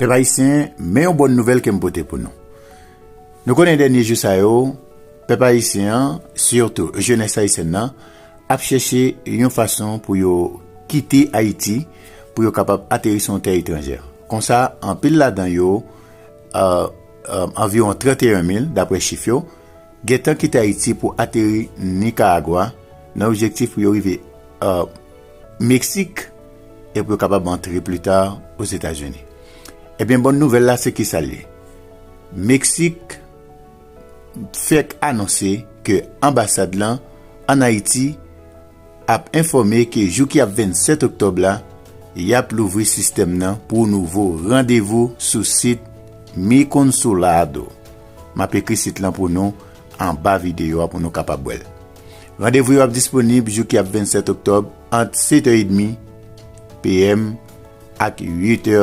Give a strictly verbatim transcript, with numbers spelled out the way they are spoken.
Pèp ayisyen, men yon bòn nouvèl ke m pote pou nou. Nou konnen dènye jou sa yo, pèp ayisyen an, sitou jenès ayisyèn nan, ap chèche yon fason pou yo kite Ayiti, pou yo kapab ateri sou yon tè etranjè. Konsa, anpil ladan yo, euh, euh, anviwon trannteyen mil, daprè chif yo, gentan kite Ayiti pou ateri Nikaragwa, nan objektif pou yo rive, euh, Meksik, e pou yo kapab antre pli ta Ozetazini. Ebyen, bòn nouvèl la, se ki sa l ye? Meksik fèk anonse ke anbasad lan ann Ayiti ap enfòme ke jou ki ap vennsèt oktòb la, y ap louvri sistèm nan pou nouvo randevou sou sit Mi Consulado. M ap ekri sit lan pou nou anba videyo a pou nou kapab wè l. Randevou yo ap disponib jou ki ap vennsèt oktòb ant sèt è edmi P M ak uit è